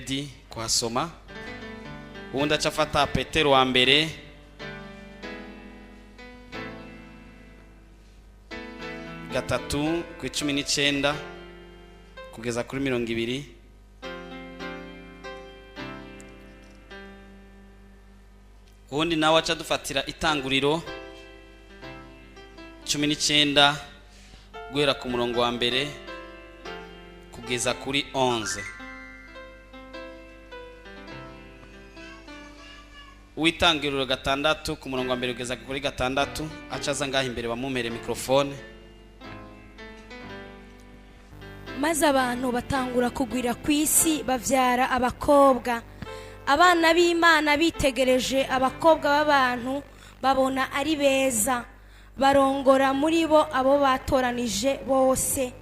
Ready kuhasoma. Uwundi aca afata Petero wa mbere 3:19 kugeza kuri 20. Uwundi nawe aca dufatira Itanguriro 19, guhera ku murongo wa mbere kugeza kuri 11. Uwitangiriro 6, ku murongo wa mbere kugeza kuri 6, aca aza ngaho imbere bamumere mikrofone. Maze abantu batangura kugwira ku isi, babyara abakobwa. Abana b'Imana bitegereje abakobwa b'abantu, babona ari beza, barongora muri bo abo batoranije bose.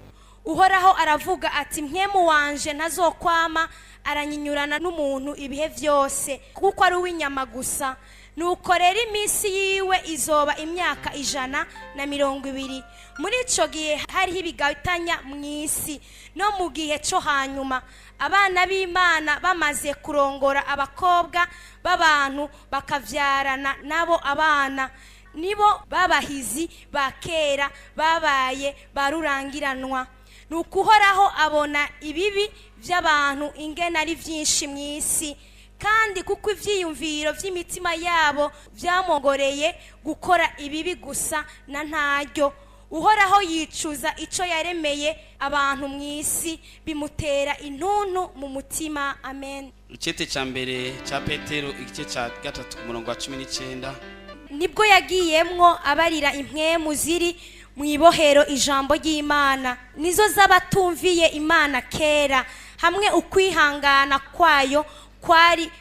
Uhoraho aravuga ati: "Mpwemu wanje ntazokwama aranyinyurana n'umuntu ibihe byose, kuko ari uw'inyama gusa. Nuko rero iminsi yiwe izoba imyaka 120." Muri icyo gihe hariho ibigatanya mu isi. No mu gihe cyo hanyuma, abana b'Imana bamaze kurongora abakobwa b'abantu, bakabyarana nabo abana, nibo babahizi ba kera babaye ba rurangiranwa. Ni ukuhoraho abona ibibi by'abantu ingena ari byinshi mu isi, kandi kuko ibyiyumviro by'imitima yabo byamongoreye gukora ibibi gusa na ntaryo, Uhoraho yicuza icyo yaremeye abantu mu isi, bimutera intuntu mu mutima. Amen. Icete cya mbere cya Petero, igice cya 3, ku murongo wa 19. Nibwo yagiyemwo abarira impwemu ziri mu ibohero ijambo ry'Imana, nizo z'abatumviye Imana kera, hamwe ukwihangana kwayo kwari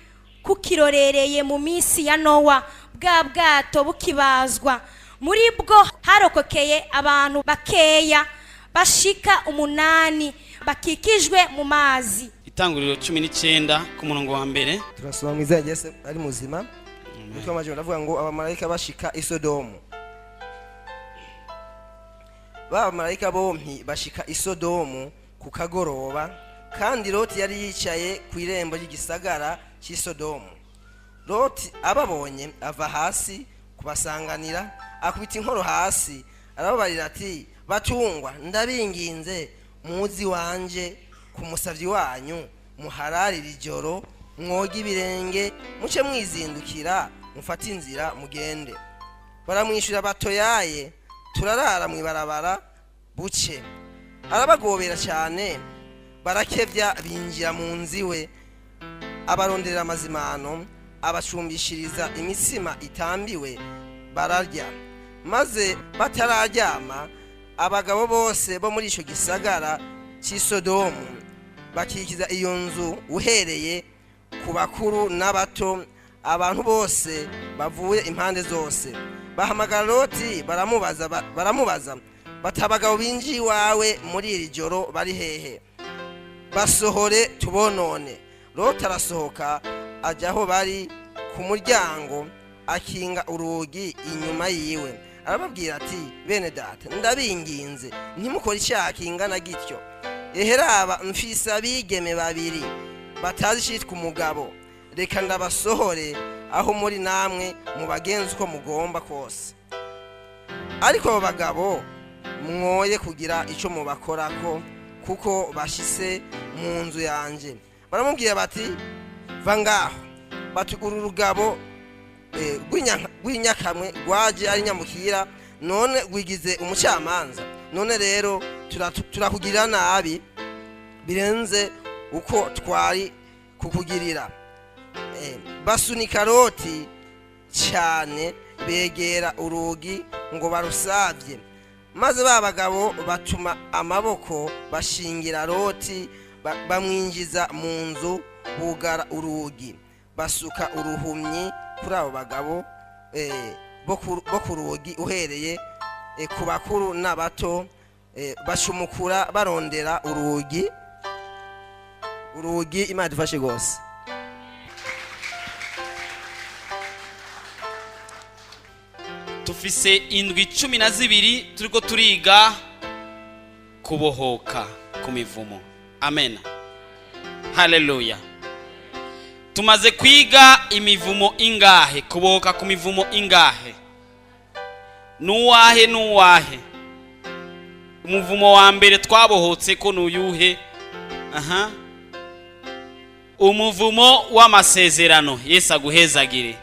kukirorereye mu minsi ya Nowa, bwa bwato bukibazwa. Muri bwo harokokeye abantu bakeya bashika umunani, bakikijwe mu mazi. Itanguriro 19, ku murongo wa mbere. Turasoma mu izina rya Yesu ari muzima. Umutwe w'amajambo ndavuga ngo: "Abamarayika bashika i Sodomu." Ba bamarayika bompi bashika i Sodomu ku kagoroba, kandi Loti yari yicaye ku irembo ry'igisagara cy'i Sodomu. Loti ababonye ava hasi kubasanganira, akubita inkoro hasi, arababarira ati: "Batungwa, ndabinginze, muzi wanje ku musavyi wanyu, muhararire ijoro, mwoge ibirenge, muce mwizindukira, mufate inzira mugende." Baramwishyura batoyaye, turarara mu ibarabara buce. Arabagobera cyane, barakebya, binjira mu nzu iwe, abaronderera amazimano, abacumbishiriza imitsima itambiwe, bararya. Maze batararyama, abagabo bose bo muri icyo gisagara cy'i Sodomu bakikiza iyo nzu, uhereye ku bakuru n'abato, abantu bose bavuye impande zose. Bahamagara Loti, baramubaza bati: "Abagabo binjiye iwawe muri iri joro bari hehe? Basohore tubonone." Loti arasohoka, ajya aho bari ku muryango, akinga urugi inyuma yiwe, arababwira ati: "Bene data, ndabinginze, ntimukore icyaha kingana gityo. Eheraba, mfise abigeme babiri batazi icitwa umugabo. Reka ndabasohore aho muri, namwe mubagenze uko mugomba kose. Ariko abo bagabo mwoye kugira icyo mubakorako, kuko bashise mu nzu yanjye." Baramubwira bati: "Va ngaho." Bati: "Uru rugabo rw'inyakamwe rwaje ari nyamukira, none rwigize umucamanza. None rero turakugirira nabi birenze uko twari kukugirira." Basunika Loti cyane, begera urugi ngo barusabye. Maze ba bagabo batuma amaboko, bashingira Loti, bamwinjiza mu nzu, bugara urugi, basuka uruhumyi kuri abo bagabo bo ku rugi, uhereye ku bakuru n'abato, bashumukura barondera urugi. Imana idufashe rwose. Tufise indwi 12 turiko turiga kubohoka ku mivumo. Amen, haleluya. Tumaze kwiga imivumo ingahe? Kubohoka ku mivumo ingahe? Nuwahe nuwahe? Umuvumo wa mbere twabohotse ko nuyuhe? Aha, umuvumo w'amasezerano. Yesu aguhezagire.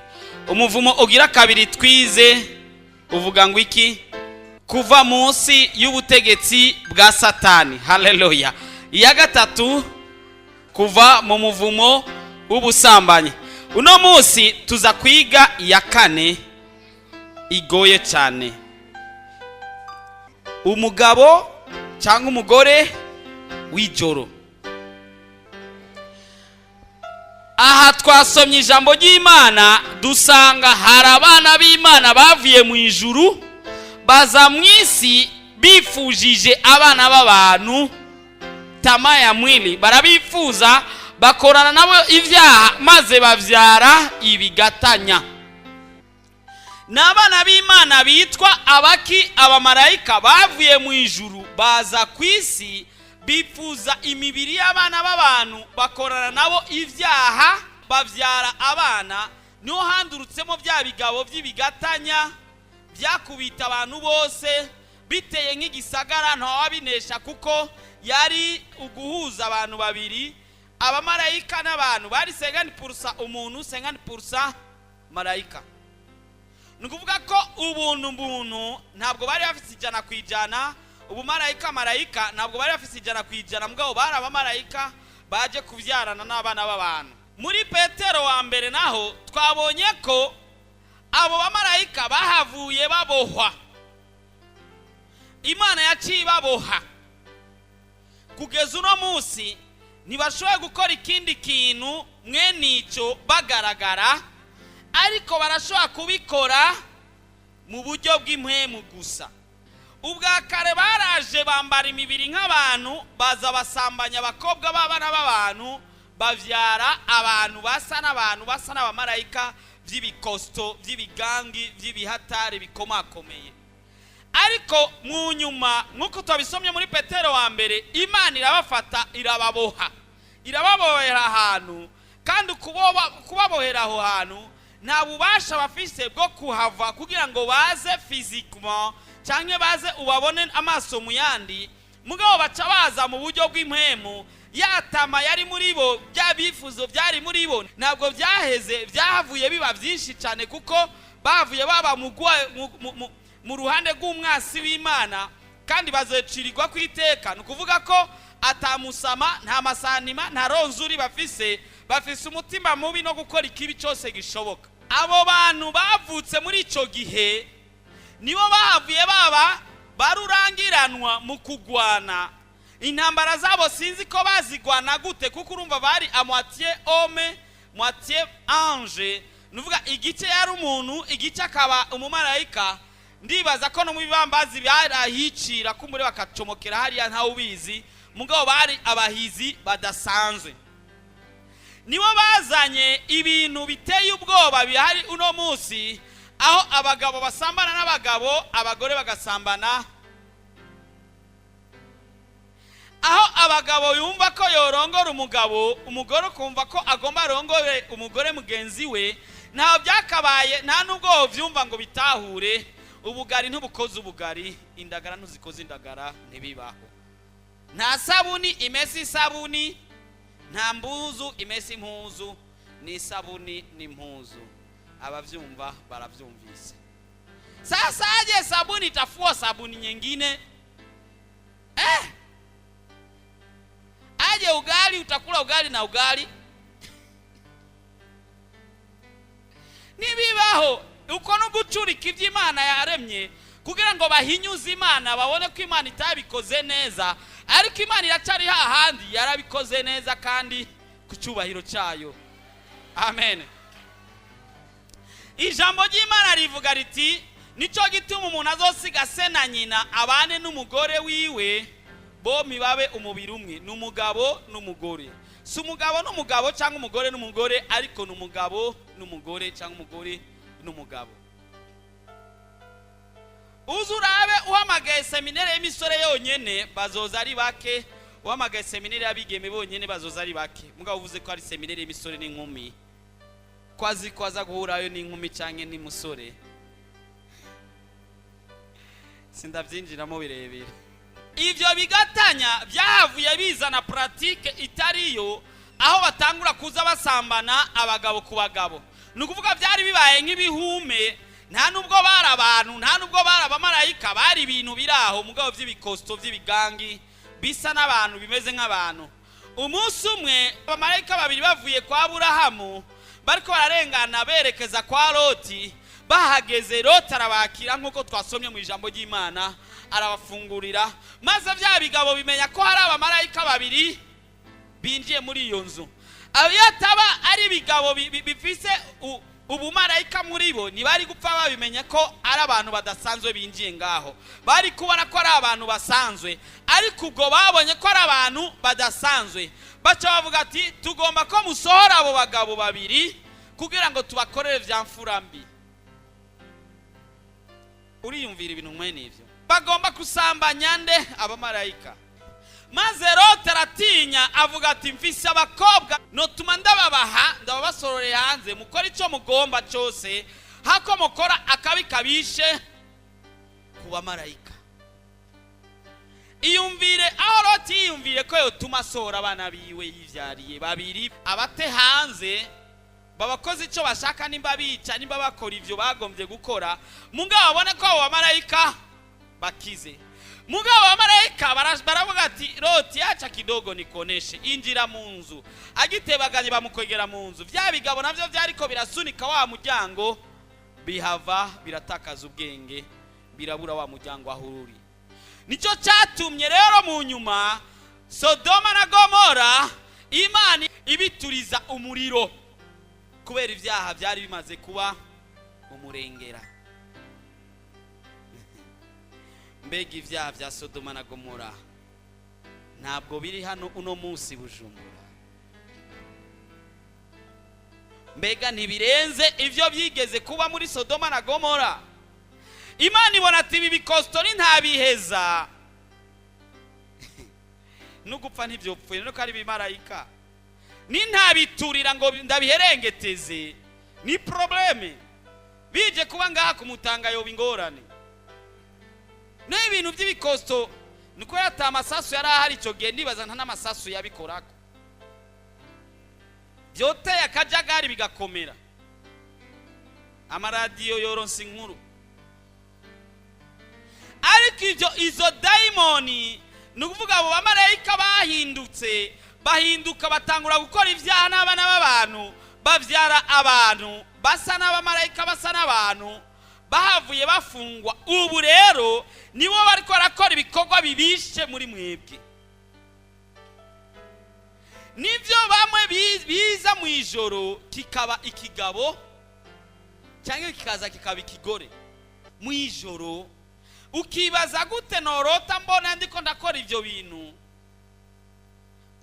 Umuvumo ugira kabiri twize uvuga ngo iki? Kuva munsi y'ubutegetsi bwa Satani. Haleluya. Iya gatatu, kuva mu muvumo w'ubusambanyi. Uno munsi tuza kwiga iya kane igoye cyane: umugabo cyangwa umugore w'ijoro. Aha twasomye ijambo ry'Imana, dusanga hari abana b'Imana bavuye mu ijuru baza mu isi, bifujije abana b'abantu, tamaa ya mwili, barabifuza, bakorana nabo ibyaha, maze babyara ibigatanya. Ni abana b'Imana bitwa abaki? Abamarayika bavuye mu ijuru baza ku isi, bifuza imibiri y'abana b'abantu, bakorana nabo ibyaha, babyara abana. Niho handurutsemo bya bigabo by'ibigatanya byakubita abantu bose, biteye nk'igisagara, ntawabinesha, kuko yari uguhuza abantu babiri, abamarayika n'abantu. Bari 50% umuntu, 50% marayika. Ni ukuvuga ko ubuntu buntu ntabwo bari bafite 100%, ubumarayika marayika ntabwo bari bafite 100%, mugabo bari abamarayika baje kubyarana n'abana b'abantu. Muri Petero wa mbere naho twabonye ko abo bamarayika bahavuye babohwa. Imana yaciye ibaboha, kugeza uno munsi ntibashoboye gukora ikindi kintu mwene icyo bagaragara, ariko barashobora kubikora mu buryo bw'impwemu gusa. Ubwa kare baraje bambara imibiri nk'abantu, baza basambanya abakobwa b'abana b'abantu, babyara abantu basa n'abantu, basa n'abamarayika, by'ibikosito, by'ibigangi, by'ibihatari bikomakomeye. Ariko mu nyuma, nk'uko twabisomye muri Petero wa mbere, Imana irabafata, irababoha, irababohera ahantu. Kandi kubabohera aho hantu, nta bubasha bafise bwo kuhava kugira ngo baze physiquement cyangwa baze ubabone amaso mu yandi. Mugabo baca baza mu buryo bw'impwemu. Ya tamaa yari muri bo, bya bifuzo byari muri bo, ntabwo byaheze, byahavuye biba byinshi cyane, kuko bavuye baba mu ruhande rw'umwasi w'Imana, kandi bazocirirwa ku iteka. Ni ukuvuga ko atamusama, nta masanima, nta ronzuri bafise. Bafise umutima mubi no gukora ikibi cyose gishoboka. Abo bantu bavutse muri icyo gihe nibo bahavuye baba barurangiranwa mu kugwana intambara zabo. Sinzi ko bazigwana gute, kuko urumva bari à moitié homme, moitié ange. Nuvuga igice yari umuntu, igice akaba umumarayika. Ndibaza ko no mu bibambazi barahicira, kumbure bakacomokera hariya, ntawe ubizi. Mugabo bari abahizi badasanzwe. Nibo bazanye ibintu biteye ubwoba bihari uno munsi, aho abagabo basambana n'abagabo, abagore bagasambana, aho abagabo yumva ko yorongora umugabo, umugore ukumva ko agomba arongore umugore mugenzi we. Ntaho byakabaye, nta nubwo byumva ngo bitahure. Ubugari ntubukoze ubugari, indagara ntuzikoze indagara, ntibibaho. Nta sabuni imesa isabuni, nta mbuzu imesa impuzu, ni isabuni n'impuzu. Abavyumva baravyumvise. Sasa aje sabuni itafua sabuni nyingine? Eh? Aje ugali utakula ugali na ugali? Ntibibaho. Uko no gucurika iby'Imana yaremye kugira ngo bahinyuze Imana, babone ko Imana itabikoze neza. Ariko Imana iracari hahandi, yarabikoze neza kandi ku cyubahiro cyayo. Amen. Ijambo ry'Imana rivuga riti: "Nicyo gituma umuntu azosiga se na nyina, abane n'umugore wiwe, bombi babe umubiri umwe." Ni umugabo n'umugore, si umugabo n'umugabo cyangwa umugore n'umugore, ariko ni umugabo n'umugore cyangwa umugore n'umugabo. Uze urabe uhamagaye séminaire y'imisore yonyene, bazoza ari bake. Uhamagaye séminaire y'abigeme bonyene, bazoza ari bake. Mugabo uvuze ko ari séminaire y'imisore n'inkumi. Ko azi ko aza guhurayo n'inkumi cyangwa n'imusore, sindabyinjiramo birebire. Ibyo bigatanya byahavuye bizana pratique itariyo, aho batangura kuza basambana abagabo ku bagabo. Ni ukuvuga byari bibaye nk'ibihume. Nta nubwo bari abantu, nta nubwo bari abamarayika, bari ibintu biri aho mugabo by'ibikosito, by'ibigangi, bisa n'abantu, bimeze nk'abantu. Umunsi umwe abamarayika babiri bavuye kwa Aburahamu, bariko bararengana berekeza kwa Loti. Bahageze, Loti arabakira nk'uko twasomye mu ijambo ry'Imana, arabafungurira. Maze bya bigabo bimenya ko hari abamarayika babiri binjiye muri iyo nzu. Iyo ataba ari ibigabo bifise ubumarayika muri bo, ntibari gupfa babimenye ko ari abantu badasanzwe binjiye ngaho. Bari kubona ko ari abantu basanzwe, ariko ubwo babonye ko ari abantu badasanzwe, baca bavuga ati: "Tugomba ko musohora abo bagabo babiri kugira ngo tubakorere vya mfura mbi." Uriyumvira ibintu mwene ivyo, bagomba kusambanya nde? Abamarayika. Maze Lote aratinya, avuga ati: "Mfise abakobwa, notuma ndababaha, ndababasororeye hanze, mukora icyo mugomba cyose, hako mukora akabi kabishe ku bamarayika." Iyumvire aho Loti yiyumvire ko yotuma asohora abana biwe yivyariye babiri, abate hanze, babakoze icyo bashaka, nimba bica, nimba bakora ivyo bagombye gukora, mugabo babone ko abo bamarayika bakize. Mugabo abamarayika baravuga ati: "Loti, acha kidogo nikoneshe, injira mu nzu." Agitebaganye bamukwegera mu nzu. Vya bigabo navyo vyariko birasunika wa muryango, bihava biratakaza ubwenge, birabura wa muryango aho uri. Nicyo cyatumye rero mu nyuma Sodoma na Gomora Imana ibituriza umuriro, kubera ibyaha byari bimaze kuba umurengera. Mbega ibyaha bya Sodoma na Gomora ntabwo biri hano uno munsi Bujumbura? Mbega ntibirenze ibyo byigeze kuba muri Sodoma na Gomora? Imana ibona ati: "Ibi bikositori ntabiheza nugupfa ntibyopfuye, nuko ari ibimarayika, nintabiturira ngo ndabiherengeteze ni problème. Bije kuba ngaha kumutanga yoba ingorane." N'ibintu by'ibikosto ni uko ata amasasu yari ahari icyo gihe, ndibaza nta n'amasasu yabikorako, byoteye akajagari bigakomera, amaradiyo yoronsa inkuru. Ariko ibyo izo dayimoni, ni ukuvuga abo bamarayika bahindutse, bahinduka batangura gukora ibyaha n'abana b'abantu, babyara abantu basa n'abamarayika, basa n'abantu, bahavuye bafungwa. Ubu rero nibo bariko barakora ibikorwa bibishe muri mwebwe. Nibyo bamwe biza mu ijoro kikaba ikigabo, cyangwa kikaza kikaba ikigore mu ijoro. Ukibaza: "Gute norota mbona ndiko ndakora ibyo bintu?"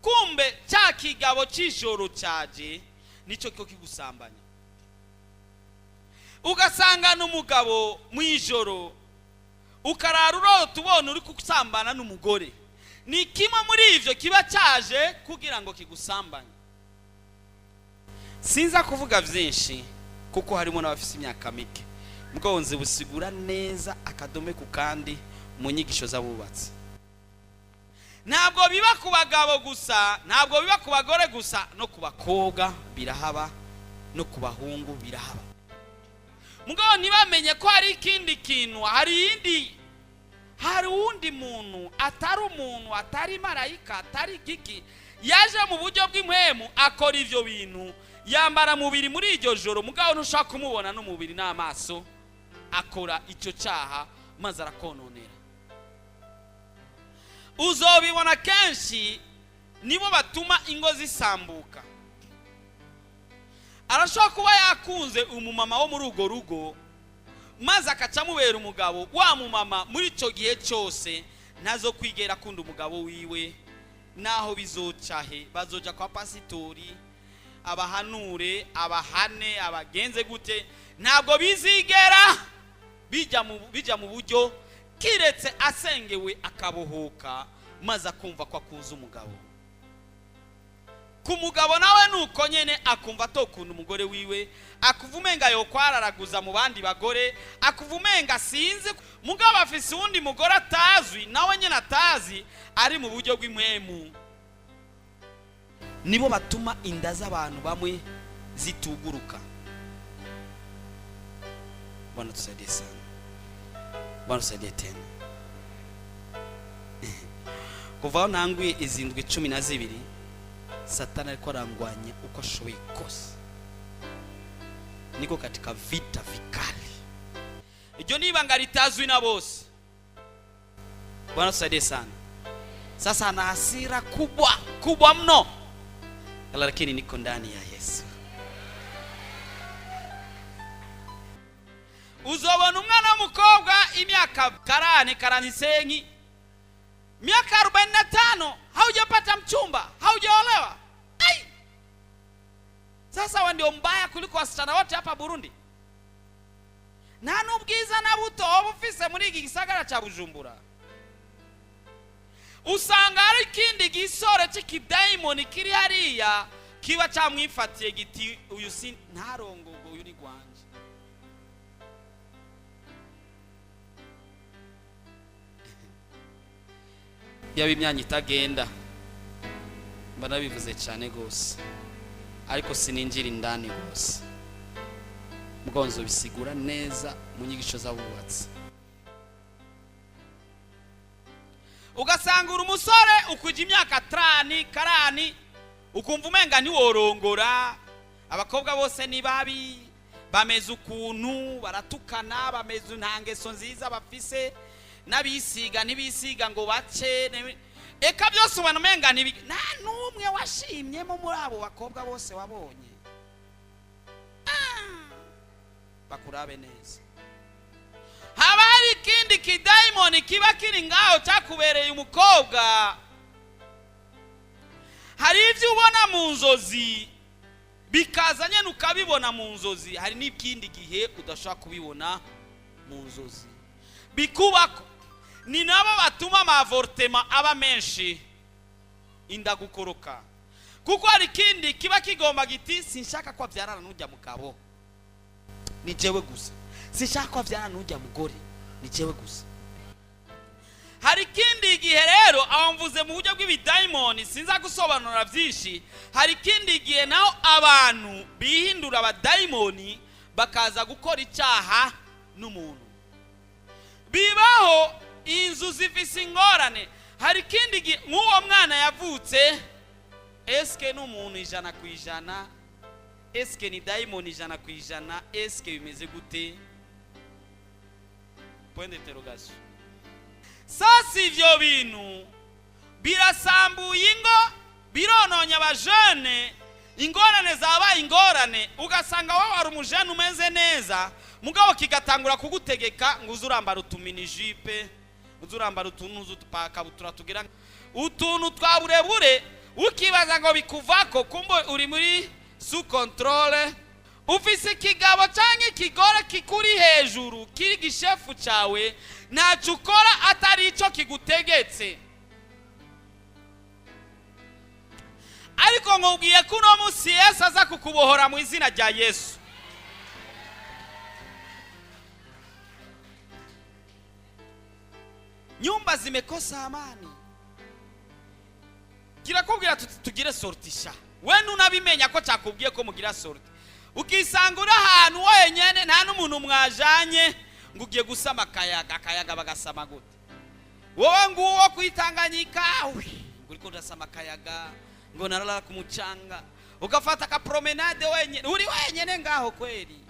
Kumbe cya kigabo cy'ijoro cyaje, nicyo cyo kigusambanya. Ugasanga n'umugabo mu ijoro, ukarara urota ubona uri gusambana n'umugore. Ni kimwe muri ibyo kiba cyaje kugira ngo kigusambanye. Sinza kuvuga byinshi kuko harimo n'abafite imyaka mike. Nzi busigura neza akadome ku kandi mu nyigisho z'abubatsi. Ntabwo biba ku bagabo gusa, ntabwo biba ku bagore gusa, no ku bakobwa birahaba, no ku bahungu birahaba. Mugabo ntibamenye ko hari ikindi kintu, hari iyindi, hari uwundi muntu atari umuntu, atari marayika, atari giki, yaje mu buryo bw'impwemu akora ibyo bintu, yambara mubiri muri iryo joro. Mugabo ntushobora kumubona n'umubiri n'amaso. Akora icyo cyaha maze arakononera. Uzobibona kenshi nibo batuma ingo zisambuka. Arashobora kuba yakunze umumama wo muri urwo rugo, maze akaca amubera umugabo. Wa mumama muri icyo gihe cyose ntazo kwigera akunda umugabo wiwe. Naho bizocahe, bazoja kwa pasitori, abahanure, abahane, abagenze gute, ntabwo bizigera bijya mu buryo, kiretse asengewe akabohoka, maze akumva ko akunze umugabo. Ku mugabo nawe nuko nyene, akumva atokunda umugore wiwe, akuva umenga yokwararaguza mu bandi bagore, akuva umenga sinzi. Mugabo afise uwundi mugore atazwi, nawe nyene atazi, ari mu buryo bw'impwemu. Nibo batuma inda z'abantu bamwe zituguruka. Bwana tusaidie sana, Bwana tusaidie tena. Kuva aho ntanguye izi ndwi 12, Satani ariko arangwanya uko ashoboye kose. Niko katika vita vikali. Iryo ni ibanga ritazwi na bose. Bwana tusaidie sana. Sasa ana hasira kubwa kubwa mno, lakini niko ndani ya Yesu. Uzobona umwana w'umukobwa imyaka karane karanisenyi, miaka 45, haujapata mchumba, haujaolewa. Ai! Sasa wa ndio mbaya kuliko wasichana wote hapa Burundi. Nta n'ubwiza na buto woba ufise muri iki gisagara ca Bujumbura. Usanga hari ikindi gisore c'ikidayimoni kiri hariya kiba camwifatiye giti uyu si ntarongogo, uyu ni gwanje. Yaba imyanya itagenda mba nabivuze cyane gose, ariko sininjira indani gose, mgonzo bisigura neza mu nyigisho z'abubatsi. Ugasanga uri umusore ukuja imyaka 30 karani, ukumva umenga ntiworongora, abakobwa bose ni babi, bameze ukuntu, baratukana, bameze nta ngeso nziza bafise, n'abisiga ntibisiga ngo bace, eka byose ubona umenga nta n'umwe washimyemo muri abo bakobwa bose wabonye. Bakurabe neza. Haba hari ikindi kidayimoni kiba kiri ngaho cyakubereye umukobwa. Hari ibyo ubona mu nzozi bikaza nyene ukabibona mu nzozi, hari n'ikindi gihe udashobora kubibona mu nzozi bikubako. Ni nabo batuma amavortema aba menshi, inda gukoroka, kuko hari ikindi kiba kigomba giti sinshaka ko abyarana n'ujya mugabo, ni jewe gusa, sinshaka ko abyarana n'ujya mugore, ni jewe gusa. Hari ikindi gihe rero, aho mvuze mu buryo bw'ibidayimoni sinza gusobanura byinshi, hari ikindi gihe naho abantu bihindura abadayimoni bakaza gukora icyaha n'umuntu. Bibaho, inzu zifise ingorane. Hari ikindi gihe nk'uwo mwana yavutse, eske n'umuntu 100%, eske ni dayimoni 100%, eske bimeze gute? Point d'interrogation. Sasa ivyo bintu birasambuye ingo, birononya abajene, ingorane zabaye ingorane. Ugasanga wowe wari umujene umeze neza, mugabo kigatangura kugutegeka ngo uze urambara utuminijipe, uze urambara utuntu z'utupakabutura tugira utuntu twa burebure, ukibaza ngo bikuvako, kumbe uri muri sous contrôle. Ufise ikigabo canke ikigore kikuri hejuru kiri gishefu cawe, ntaco ukora atari ico kigutegetse. Ariko nkubwiye ko uno munsi Yesu aza kukubohora mu izina rya Yesu. Nyumba zimekosa amani. Kirakubwira tugire sortisha, we nunabimenya ko cyakubwiye ko mugira sorti, ukisanga uri ahantu wenyene nta n'umuntu mwajanye ngo ugiye gusama akayaga, akayaga bagasama gute? Wowe nguwo kwitanganyika ngo uriko urasama akayaga, ngo narara ku mucanga, ugafata ka promenade wenyene, uri wenyene ngaho kweli.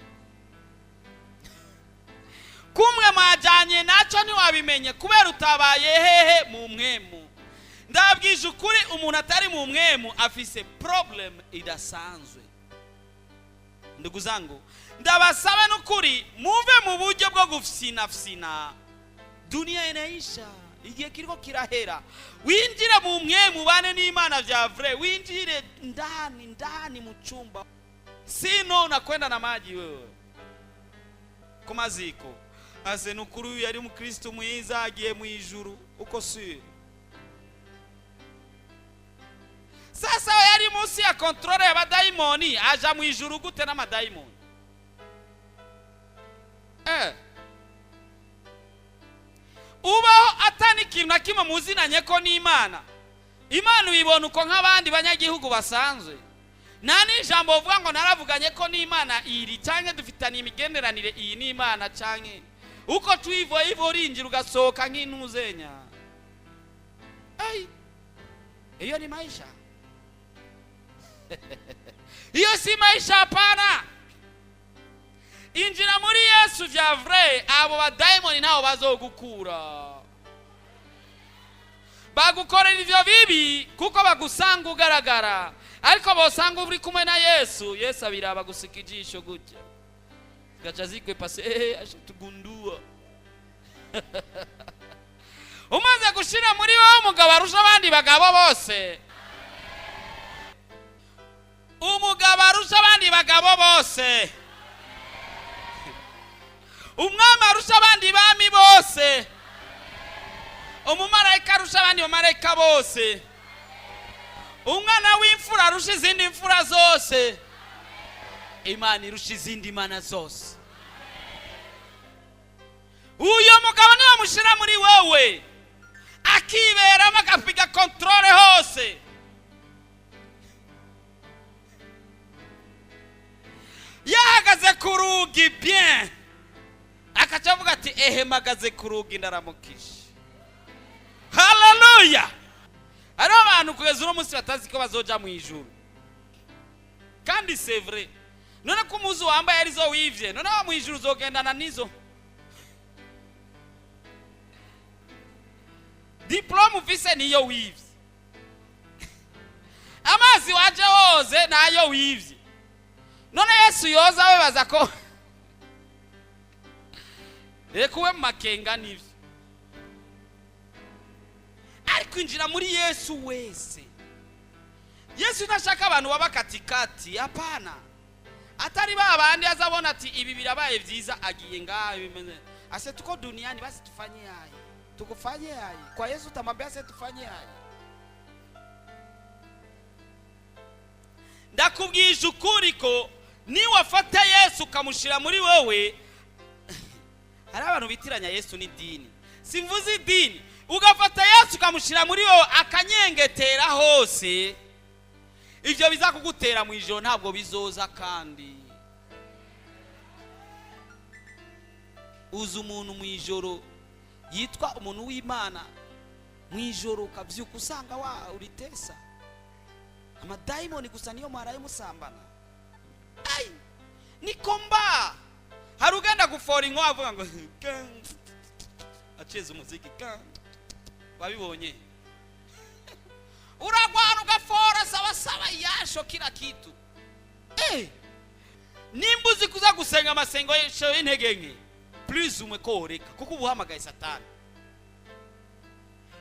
Kumwe mwajanye naco ntiwabimenye kubera utabaye hehe mu mwemu. Ndabwije ukuri, umuntu atari mu mwemu afise problem idasanzwe. Ndugu zangu, ndabasaba n'ukuri muve mu buryo bwo gufyinafyina. Dunia inaisha, igihe kiriko kirahera. Winjire mu mwemu, bane n'Imana vya vrai, winjire ndani ndani mu chumba, sino unakwenda na maji wewe kumaziko. Ase nukuri yari umukristo mwiza agiye mu ijuru, uko si? Sasa we yari munsi ya contrôle y'abadayimoni, aja mu ijuru gute n'amadayimoni? Ubaho atani ikintu na kimwe muzinanye ko n'Imana. Imana uyibona uko nk'abandi banyagihugu basanzwe. Nta n'ijambo uvuga ngo naravuganye ko n'Imana iri, canke dufitanye imigenderanire iyi n'Imana, canke uko tuivo hivyo urinjira ugasohoka nk'intuzenya. Ai, iyo ni maisha? Iyo si maisha, hapana. Injira muri Yesu vya vrai, abo badayimoni ntaho bazogukura. Bagukorera ivyo bibi kuko bagusanga ugaragara, ariko bosanga uri kumwe na Yesu, Yesu abiraba gusika ijisho gutya, gaca zikwepa se, ashatugundua. Umaze gushira muri wowe umugabo arusha abandi bagabo bose, umugabo arusha abandi bagabo bose, umwami arusha abandi bami bose, umumarayika arusha abandi bamarayika bose, umwana w'imfura arusha izindi mfura zose, Imana irusha izindi mana zose. Uyo mugabo niwe mushira muri wewe, akiberamo akapiga contrôle hose. Yahagaze ku rugi bien, akaca avuga ati ehe mpagaze ku rugi ndaramukije. Haleluya! Hariho abantu kugeza uno munsi batazi ko bazoja mu ijuru, kandi c'est vrai. None ko umuzu wambaye arizo wivye, none wa mu ijuru uzogendana nizo? Diplome ufise niyo wivye, amazi waje woze nayo wivye. None Yesu yoza webaza ko reka ube mu makenga nivyo. Ari kwinjira muri Yesu wese. Yesu ntashaka abantu baba katikati, hapana. Atari ba bandi azabona ati ibi birabaye vyiza, agiye ngaho bimeze. Ase tuko duniani basi tufanye haya. Tukufanye haya. Kwa Yesu utamwambia ase tufanye haya. Ndakubwije ukuri ko niwafata Yesu ukamushira muri wewe, hari abantu bitiranya Yesu n'idini. Simvuze idini. Ugafata Yesu ukamushira muri wowe akanyengetera hose, ivyo bizakugutera mu ijoro ntabwo bizoza. Kandi uza umuntu mu ijoro yitwa umuntu w'Imana, mu ijoro ukavyuka usanga wa uritesa amadayimoni gusa niyo mwaraye musambana. Ai, nikomba hari ugenda gufora inko avuga ngo aceza umuziki, wabibonye? Uragwana ugafora sawa sawa yasho kila kitu. Nimba uzi kuza gusenga amasengesho y'intege nke, please umwe ko woreka, kuko ubuhamagaye Satani.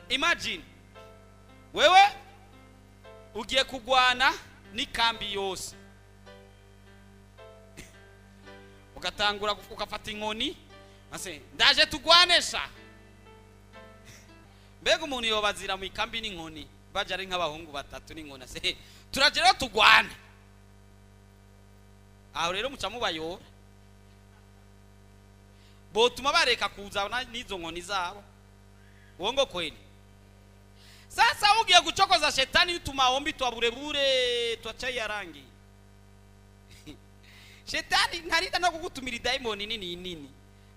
Imagine wewe ugiye kugwana n'ikambi yose, ugatangura ugafata inkoni, ase ndaje tugwanesha. Mbega umuntu yobazira mu ikambi n'inkoni, baje ari nk'abahungu batatu n'inkoni, ase turaje rero tugwane. Aho rero muca mubayora, botuma bareka kuza n'izo nkoni zabo. Uongo kweli? Sasa ugiye guchokoza shetani tumaombi twa burebure twa chai ya rangi. Shetani ntarida no kugutumira daimoni nini nini,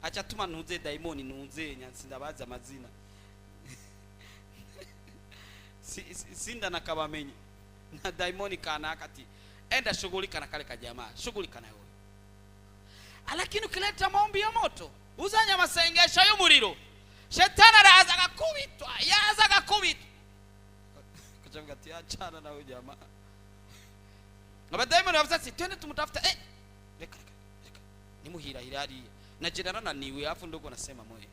acha tuma ntuze daimoni ntuze nyansi ndabaza amazina. Sinda nakabamenye na daimoni kanaka ati enda shughulika na kale kajamaa, shughulika na wewe. Lakini ukileta maombi ya moto, uzanya amasengesho y'umuriro, shetani araza agakubitwa, yaza agakubitwa. Kajavuga ati achana na huyu jamaa. Abadaimoni bavuze ati twende tumutafuta. Reka reka reka, nimuhira hirari na jina niwe afu ndogo nasema moyo.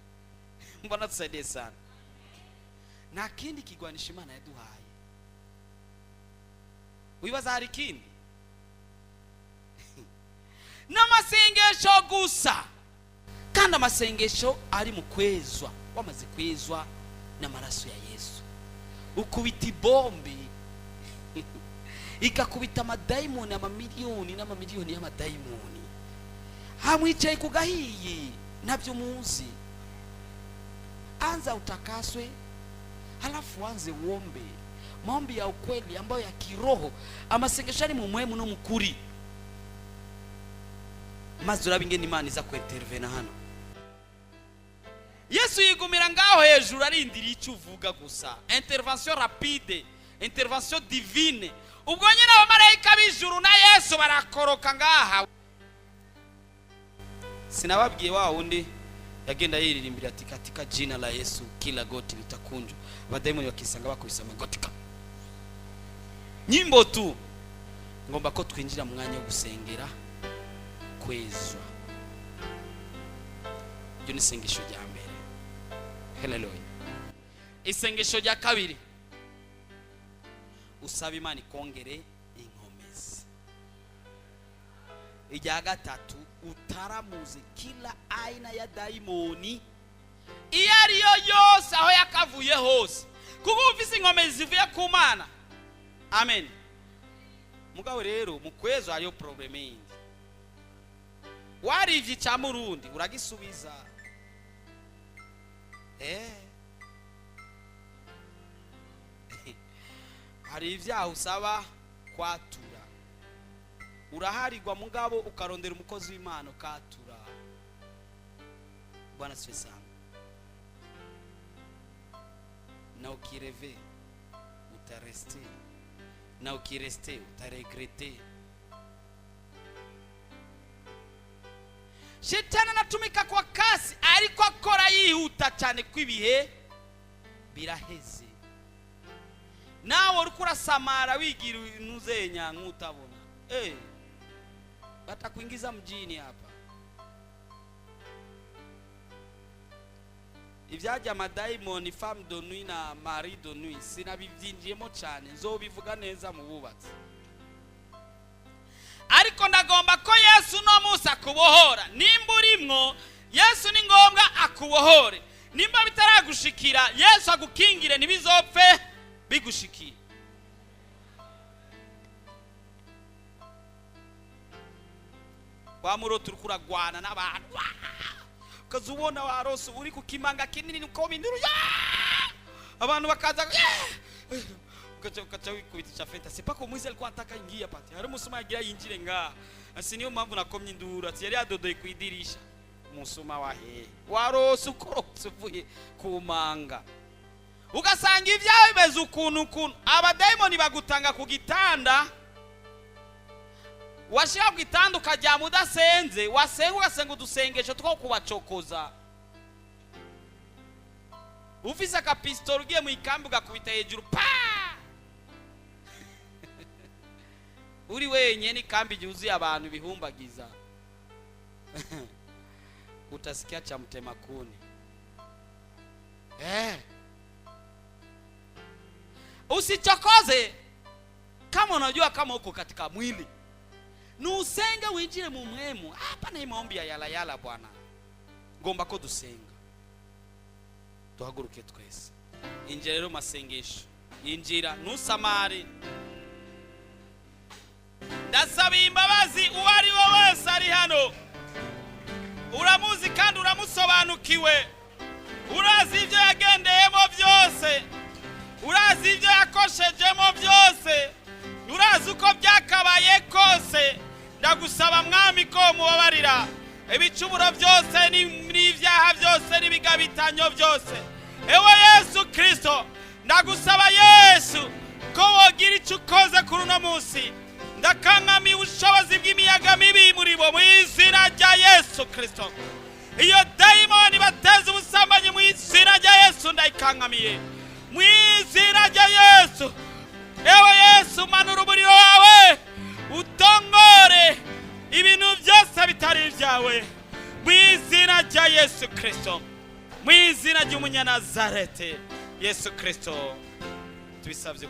Mbona tusaidie sana. Na kindi kigwanisha Imana yaduhaye. Wibaza hari kindi? N'amasengesho gusa. Kandi amasengesho ari mu kwezwa, wamaze kwezwa n'amaraso ya Yesu. Ukubita ibombi. Igakubita amadayimoni, amamiliyoni n'amamiliyoni y'amadayimoni. Hamwicaye ku gahiye, ntabyo muzi. Anza utakaswe, halafu anze uombe maombi ya ukweli ambayo ya kiroho, amasengesho ari mu mpwemu no mukuri, maze urabe ingene Imana iza kwentervena hano. Yesu yigumira ngaho hejuru, arindiriye icyo uvuga gusa. Intervention rapide, intervention divine. Ubwo nyine abamarayika b'ijuru na Yesu barakoroka ngaha. Sinababwiye wa wundi yagenda yiririmbira ati: "Katika jina la Yesu kila goti litakunjwa"? Abadayimoni bakisanga bakubise amagoti ka nyimbo tu. Ngomba ko twinjira mu mwanya wo gusengera kwezwa. Iryo ni isengesho rya mbere. Haleluya. Isengesho rya kabiri, usaba Imana ikongere inkomezi. Irya gatatu, utaramuze kila aina ya dayimoni iyo ariyo yose, aho yakavuye hose, kuko ufise inkomezi zivuye ku Mana. Amen. Mugabo rero mu kwezo hariyo problème yindi. Warivye icya murundi, uragisubiza. Hari ibyaha usaba kwatura, uraharirwa, mugabo ukarondera umukozi w'Imana ukatura. Bwana siwe sana. Na ukirêver utarester, na ukirester utaregretter. Shetani anatumika kwa kasi, ariko akora yihuta cyane ko ibihe biraheze. Nawe uriko urasamara, wigira ntuzenya nk'utabona, batakuingiza mjini hapa. Ibyajya amadayimoni, femme de nuit na mari de nuit, sinabibyinjiyemo cyane, nzobivuga neza mu bubatsi. Ariko ndagomba ko Yesu uno munsi akubohora. Nimba urimwo, Yesu ni ngombwa akubohore. Nimba bitaragushikira, Yesu agukingire ntibizopfe bigushikiye. Wa murota uriko uragwana n'abantu, ukaza ubona warose uri ku kimanga kinini, uko binduru abantu bakaza, ukaca wikubita fenta. C'est pas comme alikuwa anataka ingia pati. Hari umusuma yagira yinjire ngaha, asi niyo mpamvu nakomye induru, ati yari yadodoye ku idirisha. Umusuma wa hehe? Warose ukorotse uvuye ku manga, ugasanga ibyawe bimeze ukuntu ukuntu. Abadayimoni bagutanga ku gitanda, washira ku gitanda ukaryama udasenze, wasenga ugasenga udusengesho two kubacokoza. Ufise akapisitoro, ugiye mu ikambi ugakubita hejuru pa. Uri wenyine, ikambi yuzuye abantu bihumbagiza, utasikia cha mtema kuni. Usichokoze kama unajua kama uko katika mwili. Nusenge, winjire mu mpwemu. Hapa na maombi ya yala yala bwana. Ngomba ko dusenga, duhaguruke twese. Injira rero masengesho, injira, ntusamare. Ndasaba imbabazi uwo ari we wese ari hano. Uramuzi kandi uramusobanukiwe, urazi ibyo yagendeyemo byose, urazi ibyo yakoshejemo byose, urazi uko byakabaye kose. Ndagusaba Mwami ko mubabarira ibicumuro byose n'ibyaha byose n'ibigabitanyo byose. Ewe Yesu Kirisito, ndagusaba Yesu ko wogira icyo ukoze kuri uno munsi. Ndakankamiye ubushobozi bw'imiyaga mibi muri bo mu izina rya Yesu Kirisito. Iyo dayimoni bateza ubusambanyi, mu izina rya Yesu ndayikankamiye, mu izina rya Yesu. Ewe Yesu, manura umuriro wawe utongore ibintu byose bitari ibyawe mu izina rya Yesu Kirisito, mu izina ry'Umunyanazarete Yesu Kirisito tubisabye.